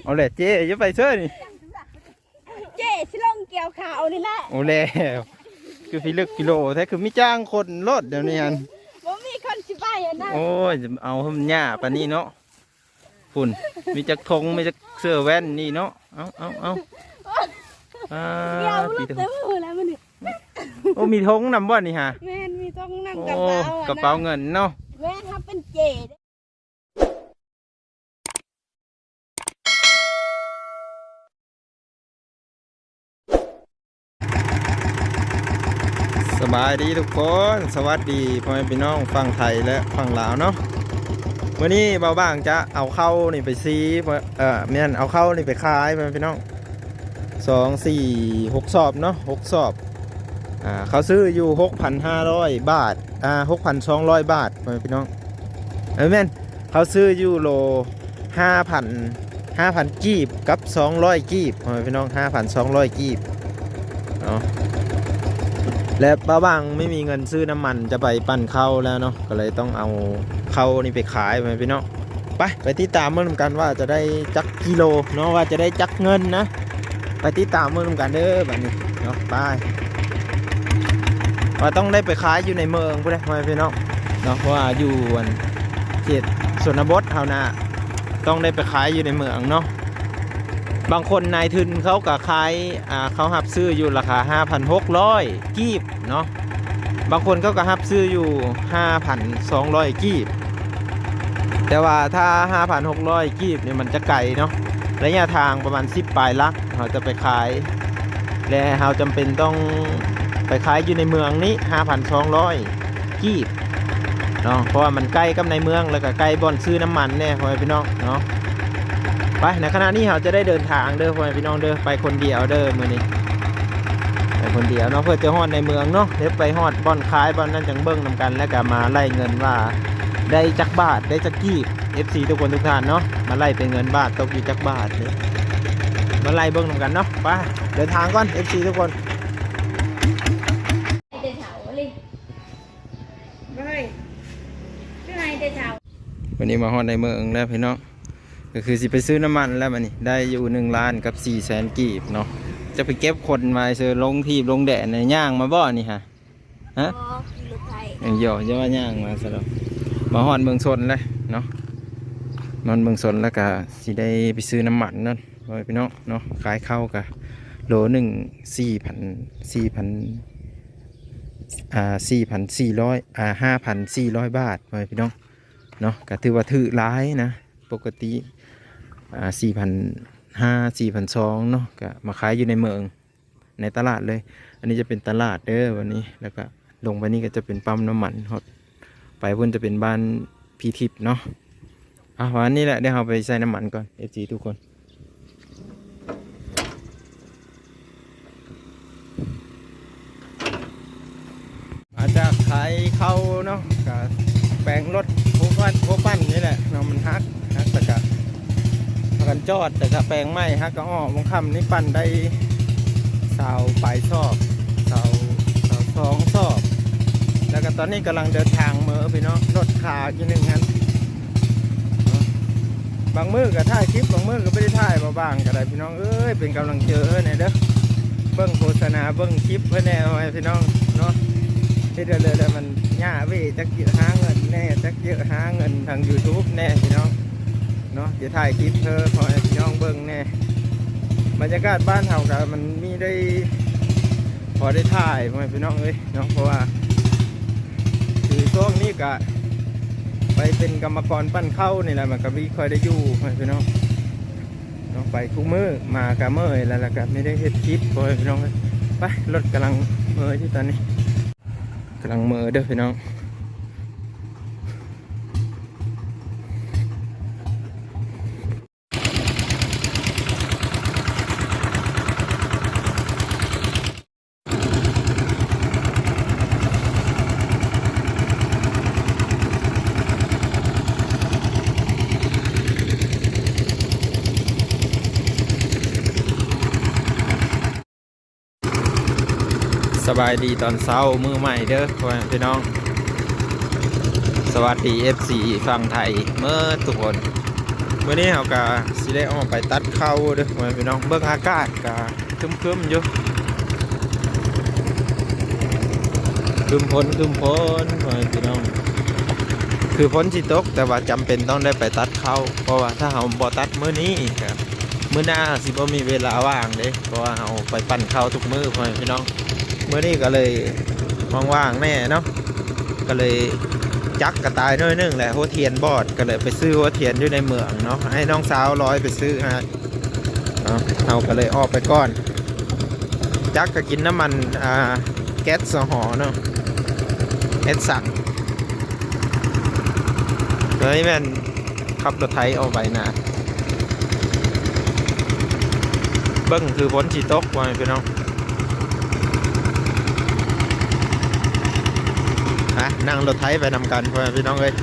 າແຫຼະເຈ້ ຢ່າໄປເຊີນີ້ ເຈ້ຊິລົງກ່ຽວເຂົ້ານີ້ແຫຼະ. ໂອ້ແລ້ວ ຄືພິລຶກພິໂລແທ້ ຄືມີຈ້າງຄົນໂລດດຽວນີ້ຫັ້ນ ບໍ່ມີຄົນຊິໄປຫັ້ນນະ. ໂອ້ຍ ເອົາໃຫ້ມັນຫຍ້າປານນີ້ເນາະ. ພຸ້ນ ມີຈັກຖົງ ມີຈັກເສື້ອແວ່ນນີ້ເນາະ. ເອົາ ເອົາ ເອົາ ອ່າ ດຽວ ຕິໂທ ເຕັມມືແລ້ວມື້ນີ້. ໂອ້ ມີຖົງນຳບໍ່ນີ້ຫາ? ແມ່ນ ມີຖົງນຳ. ໂອ້ ກະເປົາ ກະເປົາເງິນເນາະ. ແມ່ນ ເຮົາເປັນເຈ. ສະບາຍດີທຸກຄົນ ສະຫວັດດີພໍ່ແມ່ພີ່ນ້ອງຝັ່ງໄທ ແລະ ຝັ່ງລາວເນາະ. ມື້ນີ້ບ່າວບາງຈະເອົາເຂົ້ານີ້ໄປຊີ ເອີ ແມ່ນ ເອົາເຂົ້ານີ້ໄປຂາຍພໍ່ແມ່ພີ່ນ້ອງ ສອງ ສີ່ ຫົກສອບເນາະ ຫົກສອບ. ອ່າ ເຂົາຊື້ຢູ່ຫົກພັນຫ້າຮ້ອຍບາດ ອ່າ ຫົກພັນສອງຮ້ອຍບາດ ພໍ່ແມ່ພີ່ນ້ອງ. ເອີ ແມ່ນ ເຂົາຊື້ຢູ່ໂລຫ້າພັນ ຫ້າພັນກີບກັບສອງຮ້ອຍກີບ ພໍ່ແມ່ພີ່ນ້ອງ ຫ້າພັນສອງຮ້ອຍກີບເນາະ. ແລະ ບ່າວບາງໄມ່ມີເງິນຊື້ນ້ຳມັນຈະໄປປັ່ນເຂົ້າແລ້ວເນາະ ກໍເລີຍຕ້ອງເອົາເຂົ້ານີ້ໄປຂາຍ ພໍ່ແມ່ພີ່ນ້ອງ. ໄປ ໄປຕິດຕາມເບິ່ງນຳກັນວ່າຈະໄດ້ຈັກກິໂລເນາະ ວ່າຈະໄດ້ຈັກເງິນນະ. ໄປຕິດຕາມເບິ່ງນຳກັນເດີບາດນີ້ເນາະ. ໄປ ວ່າຕ້ອງໄດ້ໄປຂາຍຢູ່ໃນເມືອງພຸ້ນແຫຼະ ພໍ່ແມ່ພີ່ນ້ອງເນາະ ເພາະວ່າຢູ່ອັນເຂດຊົນນະບົດເຮົານະ ຕ້ອງໄດ້ໄປຂາຍຢູ່ໃນເມືອງເນາະ. ບາງຄົນນາຍທຶນເຂົາກໍຂາຍ ອ່າ ເຂົາຮັບຊື້ຢູ່ລາຄາຫ້າພັນຫົກຮ້ອຍກີບເນາະ. ບາງຄົນເຂົາກໍຮັບຊື້ຢູ່ຫ້າພັນສອງຮ້ອຍກີບ ແຕ່ວ່າຖ້າຫ້າພັນຫົກຮ້ອຍກີບນີ້ມັນຈະໄກເນາະ ໄລຍະທາງປະມານສິບປາຍຫຼັກ ເຮົາຈະໄປຂາຍ ແລະ ເຮົາຈຳເປັນຕ້ອງໄປຂາຍຢູ່ໃນເມືອງນີ້ ຫ້າພັນສອງຮ້ອຍ ກີບເນາະ ເພາະວ່າມັນໃກ້ກັບໃນເມືອງ ແລ້ວກໍໃກ້ບ່ອນຊື້ນ້ຳມັນແດ່ ພໍ່ແມ່ພີ່ນ້ອງເນາະ. ໄປ ໃນຂະນະນີ້ເຮົາຈະໄດ້ເດີນທາງເດີ ພໍ່ແມ່ພີ່ນ້ອງເດີ ໄປຄົນດຽວເດີມື້ນີ້ ໄປຄົນດຽວເນາະ ເພື່ອຈະຮອດໃນເມືອງເນາະ. ດຽວໄປຮອດບ່ອນຂາຍບ່ອນນັ້ນຈັ່ງເບິ່ງນຳກັນ ແລ້ວກໍມາໄລ່ເງິນວ່າໄດ້ຈັກບາດ ໄດ້ຈັກກີບ ເອັຟຊີ ທຸກຄົນທຸກທ່ານເນາະ. ມາໄລ່ເປັນເງິນບາດຕົກຢູ່ຈັກບາດເດີ ມາໄລ່ເບິ່ງນຳກັນເນາະ. ໄປ ເດີນທາງກ່ອນ ເອັຟຊີ ທຸກຄົນ. ແຕ່ເຊົ້າເລີຍ ບໍ່ເຮີ້ຍ ຄືໃຫ້ແຕ່ເຊົ້າ. ວັນນີ້ມາຮອດໃນເມືອງແລ້ວພີ່ນ້ອງ ກໍຄືຊິໄປຊື້ນ້ຳມັນແລ້ວ. ບັດນີ້ໄດ້ຢູ່ໜຶ່ງລ້ານກັບສີ່ແສນກີບເນາະ. ຈະໄປເກັບຂົນມາໃຫ້ເຊີ ລົງທີບລົງແດນ ຍ່າງມາບໍ່ນີ້ຫະ? ຮະ? ບໍ່ ຂີ່ລົດໄຖ. ເອີ ຢ່າວ່າຍ່າງມາຊະດອກ. ມາຮອດເມືອງຊົນແລ້ວເນາະ ມາຮອດເມືອງຊົນແລ້ວກະຊິໄດ້ໄປຊື້ນ້ຳມັນນັ້ນ ພໍ່ແມ່ພີ່ນ້ອງເນາະ. ຂາຍເຂົ້າກະໂລໜຶ່ງ ສີ່ພັນ ສີ່ພັນ ອ່າ ສີ່ພັນສີ່ຮ້ອຍ ອ່າ ຫ້າພັນສີ່ຮ້ອຍບາດ ພໍ່ແມ່ພີ່ນ້ອງເນາະ. ກະຖືວ່າຖືກຫຼາຍນະ ປົກກະຕິ ອ່າ ສີ່ພັນຫ້າ ສີ່ພັນສອງເນາະ ກະມາຂາຍຢູ່ໃນເມືອງ ໃນຕະຫຼາດເລີຍ. ອັນນີ້ຈະເປັນຕະຫຼາດເດີ ວັນນີ້ ແລ້ວກະລົງໄປນີ້ກໍຈະເປັນປ້ຳນ້ຳມັນ ຮອດໄປພຸ້ນຈະເປັນບ້ານພີທິບເນາະ. ອ່ະ ປະມານນີ້ແຫຼະ ດຽວເຮົາໄປໃສ່ນ້ຳມັນກ່ອນ ເອັຟຊີ ທຸກຄົນ. ມາຈາກຂາຍເຂົ້າເນາະ ກະແປງລົດໂພປັ່ນ ໂພປັ່ນນີ້ແຫຼະເນາະ ມັນຫັກ ຫັກ ແລ້ວກະພາກັນຈອດ ແລ້ວກະແປງໃໝ່ ຫັກກໍອອກ. ມື້ຄ່ຳນີ້ປັ່ນໄດ້ຊາວປາຍສອບ ຊາວ ຊາວສອງສອບ ແລ້ວກະຕອນນີ້ກຳລັງເດີນທາງເມືອພີ່ນ້ອງ ລົດຄາອີກໜຶ່ງຫັ້ນ. ບາງມື້ກໍຖ່າຍຄລິບ ບາງມື້ກໍບໍ່ໄດ້ຖ່າຍ ບ່າວບາງກໍໄດ້ ພີ່ນ້ອງເອີຍ ເປັນກຳລັງໃຈໃຫ້ແດ່ເດີ ເບິ່ງໂຄສະນາ ເບິ່ງຄລິບເພິ່ນແດ່ ພໍ່ແມ່ພີ່ນ້ອງເນາະ. ເຮັດແລ້ວ ແລ້ວມັນຍາກເວີຍ ຈັກເຍາະຫາເງິນແດ່ ຈັກເຍາະຫາເງິນທາງຢູທູບແດ່ ພີ່ນ້ອງເນາະ. ຈະຖ່າຍຄລິບໃຫ້ພໍ່ແມ່ພີ່ນ້ອງເບິ່ງແດ່ ບັນຍາກາດບ້ານເຮົາກໍມັນມີໄດ້ ພໍໄດ້ຖ່າຍ ພໍ່ແມ່ພີ່ນ້ອງເອີຍເນາະ. ເພາະວ່າຄືຊ່ວງນີ້ກະໄປເປັນກຳມະກອນປັ່ນເຂົ້ານີ້ແຫຼະ ມັນກະບໍ່ຄ່ອຍໄດ້ຢູ່ ພໍ່ແມ່ພີ່ນ້ອງເນາະ. ໄປທຸກມື້ ມາກະເມື່ອຍແລ້ວ ແລ້ວກະໄມ່ໄດ້ເຮັດຄລິບ ພໍ່ແມ່ພີ່ນ້ອງເອີຍ. ໄປ ລົດກຳລັງເມືອຢູ່ຕອນນີ້ ກຳລັງເມືອເດີພີ່ນ້ອງ. ສະບາຍດີຕອນເຊົ້າມື້ໃໝ່ເດີພໍ່ແມ່ພີ່ນ້ອງ. ສະຫວັດດີ ເອັຟຊີ ຝັ່ງໄທເໝິດທຸກຄົນ. ມື້ນີ້ເຮົາກະຊິໄດ້ອອກໄປຕັດເຂົ້າເດີ້ ພໍ່ແມ່ພີ່ນ້ອງ. ເບິ່ງອາກາດກະຄຶ້ມໆຢູ່ ຄຶ້ມຝົນ ຄຶ້ມຝົນ ພໍ່ແມ່ພີ່ນ້ອງ. ຄືຝົນຊິຕົກ ແຕ່ວ່າຈຳເປັນຕ້ອງໄດ້ໄປຕັດເຂົ້າ ເພາະວ່າຖ້າເຮົາບໍ່ຕັດມື້ນີ້ກະມື້ໜ້າຊິບໍ່ມີເວລາວ່າງເດ້ ເພາະວ່າເຮົາໄປປັ່ນເຂົ້າທຸກມື້ ພໍ່ແມ່ພີ່ນ້ອງ. ມື້ນີ້ກໍເລີຍວ່າງໆແດ່ເນາະ ກໍເລີຍຈັກກະຕາຍໜ້ອຍໜຶ່ງແຫຼະ ຫົວທຽນບອດ ກໍເລີຍໄປຊື້ຫົວທຽນຢູ່ໃນເມືອງເນາະ ໃຫ້ນ້ອງສາວລອຍໄປຊື້ໃຫ້ເນາະ. ເຮົາກໍເລີຍອອກໄປກ່ອນ ຈັກກະກິນນ້ຳມັນ ອ່າ ແກັດສະຫໍເນາະ ແກັດສັງ ໂດຍແມ່ນ ຂັບລົດໄຖອອກໄປນະ ເບິ່ງຄືຝົນຊິຕົກ ພໍ່ແມ່ພີ່ນ້ອງ. ໄປ ນັ່ງລົດໄຖໄປນຳກັນ ພໍ່ແມ່ພີ່ນ້ອງເອີຍ.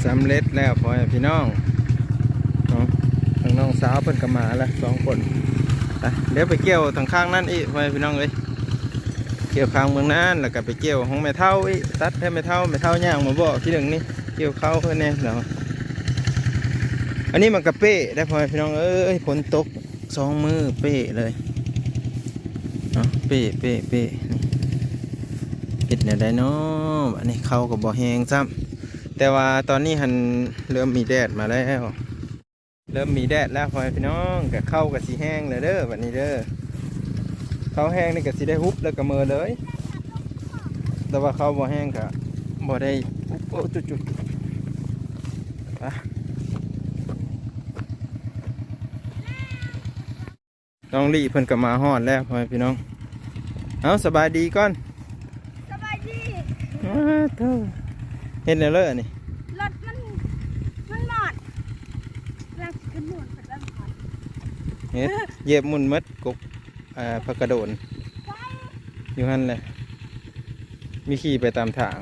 ສຳເລັດແລ້ວ ພໍ່ແມ່ພີ່ນ້ອງເນາະ. ທາງນ້ອງສາວເພິ່ນກໍມາແລ້ວສອງຄົນ. ໄປ ດຽວໄປກ່ຽວທາງຂ້າງນັ້ນອີກ ພໍ່ແມ່ພີ່ນ້ອງເອີຍ. ກ່ຽວຂ້າງເບື້ອງນັ້ນ ແລ້ວກໍໄປກ່ຽວຂອງແມ່ເຖົ້າອີກ ຕັດໃຫ້ແມ່ເຖົ້າ ແມ່ເຖົ້າຍ່າງມາບອກທີໜຶ່ງນີ້ ກ່ຽວເຂົ້າເພິ່ນແດ່ເນາະ. ອັນນີ້ມັນກະເປ້ໄດ໋ ພໍ່ແມ່ພີ່ນ້ອງເອີຍ ຝົນຕົກສອງມື້ເປ້ເລີຍເນາະ ເປ້ ເປ້ ເປ້. ນີ້ ເຮັດແນວໃດເນາະ ອັນນີ້ເຂົ້າກໍບໍ່ແຫ້ງຊ້ຳ ແຕ່ວ່າຕອນນີ້ຫັ້ນເລີ່ມມີແດດມາແລ້ວ ເລີ່ມມີແດດແລ້ວ ພໍ່ແມ່ພີ່ນ້ອງ ກະເຂົ້າກະຊິແຫ້ງແລ້ວເດີ້ ບັດນີ້ເດີ້. ເຂົ້າແຫ້ງນີ້ກະຊິໄດ້ຮຸບແລ້ວກະເມີເລີຍ ແຕ່ວ່າເຂົ້າບໍ່ແຫ້ງກະບໍ່ໄດ້ ໂອ້ ຈຸດໆ ໄປ. ນ້ອງລີ້ເພິ່ນກໍມາຮອດແລ້ວ ພໍ່ແມ່ພີ່ນ້ອງ. ເອົ້າ ສະບາຍດີກ່ອນ ສະບາຍດີ. ອ້າໂທ້ ເຮັດແນວເລີອັນນີ້ ລົດມັນ ມັນມອດ ລັກຂຶ້ນໝູນເພິ່ນວ່າ ເຮັດ ຢຽບໝຸ່ນໝົດ ກົກ ເອີ ຜັກກະໂດນ ຢູ່ຫັ້ນແຫຼະ ມີຂີ່ໄປຕາມທາງ.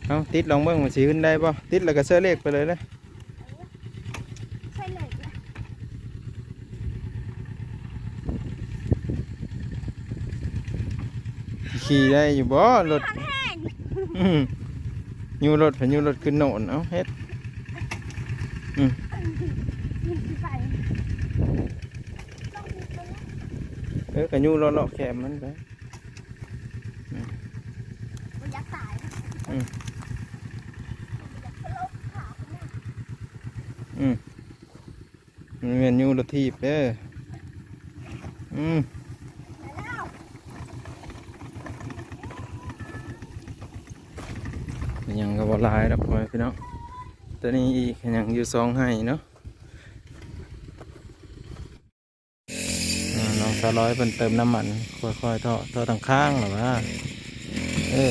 ເອົາ ຕິດລອງເບິ່ງວ່າຊິຂຶ້ນໄດ້ບໍ່ ຕິດແລ້ວກໍເຊື້ອເລກໄປເລີຍເດີ້. ຂີ່ໄດ້ຢູ່ບໍ່ລົດ ອືມ ຍູ້ລົດ ພາຍຸລົດຂຶ້ນໂໜນ ເອົາເຮັດ ອືມ ເອີ ກະຍູ້ເລາະໆແຄມມັນໄປ ອືມ ບໍ່ຢາກຕາຍ ອືມ ອືມ. ມັນແມ່ນຍູ້ລົດຖີບເດີ້ ອືມ ຫຍັງກໍບໍ່ຫຼາຍດອກ ພໍ່ແມ່ພີ່ນ້ອງ. ຕົວນີ້ອີກຫຍັງຢູ່ສອງໄຮ່ເນາະ ອ່າ ນ້ອງສາວລອຍເພິ່ນເຕີມນ້ຳມັນ ຄ່ອຍໆເທາະ ເທາະທາງຂ້າງລະວ່າ ເອີ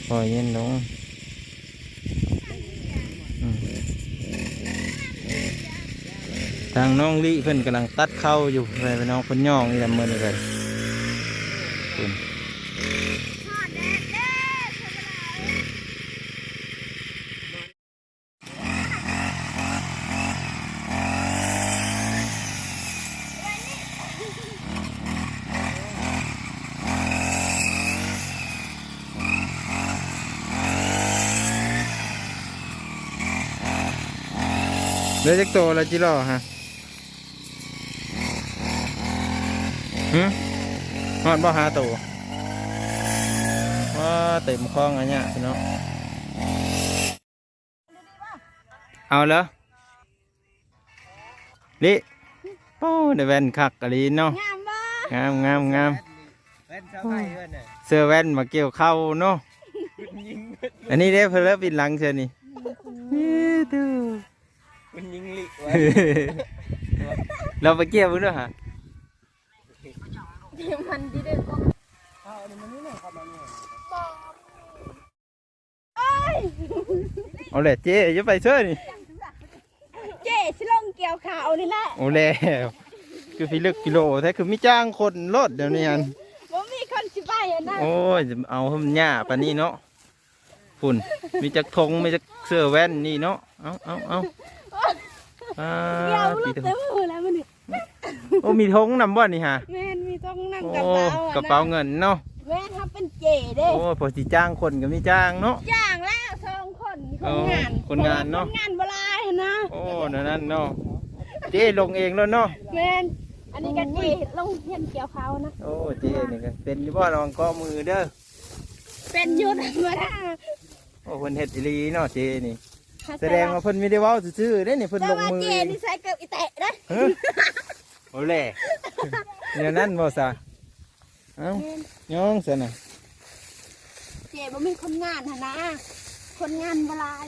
ຄ່ອຍເຢັນລົງ. ອືມ ທາງນ້ອງລີ້ເພິ່ນກຳລັງຕັດເຂົ້າຢູ່ ພໍ່ແມ່ພີ່ນ້ອງ ເພິ່ນຍ່ອງອີ່ຫຍັງມື້ນີ້ກໍ ພຸ້ນ ຮອດແລ້ວເດີ້ ເພິ່ນກໍໄດ້ ອືມ. ເຫຼືອຈັກໂຕລະຈິລໍຮະ? ຫຶ? ຮອດບໍ່ ຫ້າໂຕ? ວ້າ ເຕັມຄອງອາຍະພີ່ນ້ອງ. ເອົາເລີຍ ລິ ໂອ້ ໄດ້ແວ່ນຄັກອີ່ຫຼີເນາະ. ງາມບໍ່? ງາມ ງາມ ງາມ. ແວ່ນຊາວໄທເອີ້ນນະ ເສື້ອແວ່ນມາກ່ຽວເຂົ້າເນາະ. ອັນນີ້ເດ້ ເພິ່ນເລີຍປິ່ນຫຼັງເທື່ອນີ້. ເອີ ໂທ້ ມັນຍິງລິວະ. ລອງໄປກ່ຽວເບິ່ງດູຫາ. ມັນດີເດ້. ເອົາແຫຼະເຈ້ ຢ່າໄປເຊີນີ້. ເຈ້ຊິລົງກ່ຽວເຂົ້ານີ້ແຫຼະ. ໂອ້ແລ້ວ ຄືພິລຶກພິໂລແທ້ ຄືມີຈ້າງຄົນໂລດດຽວນີ້ຫັ້ນ. ບໍ່ມີຄົນຊິໄປຫັ້ນນະ. ໂອ້ຍ ເອົາໃຫ້ມັນຫຍ້າປານນີ້ເນາະ. ພຸ້ນ ມີຈັກຖົງ ມີຈັກເສື້ອແວ່ນນີ້ເນາະ. ເອົາ ເອົາ ເອົາ ປາດ ກ່ຽວລົດເຕັມມືແລ້ວມື້ນີ້. ໂອ້ ມີຖົງນຳບໍ່ນີ້ຫາ? ແມ່ນ ມີຖົງນຳ. ໂອ້ ກະເປົາ ກະເປົາເງິນເນາະ. ແມ່ນ ເຮົາເປັນເຈ້ເດ້. ໂອ້ ພໍຊິຈ້າງຄົນກະມີຈ້າງເນາະ. ຈ້າງແລ້ວສອງຄົນ ຄົນງານ. ໂອ້ ຄົນງານເນາະ. ຄົນງານບໍ່ຫຼາຍຫັ້ນນະ. ໂອ້ ແນວນັ້ນເນາະ. ເຈ້ລົງເອງໂລດເນາະ. ແມ່ນ ອັນນີ້ກະເຈ້ລົງຮຽນກ່ຽວເຂົ້ານະ. ໂອ້ ເຈ້ນີ້ກະເປັນຢູ່ບໍ່ ລະວັງເກາະມືເດີ. ເປັນຢູ່ທຳມະດາ. ໂອ້ ເພິ່ນເຮັດອີ່ຫຼີເນາະເຈ້ນີ້. ສະແດງວ່າເພິ່ນມີແຕ່ເວົ້າຊື່ໆເດ້ນີ້ ເພິ່ນລົງມືເອງ. ແຕ່ວ່າເຈ້ນີ້ໃສ່ເກີບອີແຕະເດ້. ຮະ? ໂອ້ແຫຼະ ແນວນັ້ນບໍ່ຊະ? ເອົ້າ ແມ່ນ ຍ້ອງຊັ້ນນະ. ເຈ້ບໍ່ມີຄົນງານຫັ້ນນະ ຄົນງານບໍ່ຫຼາຍ.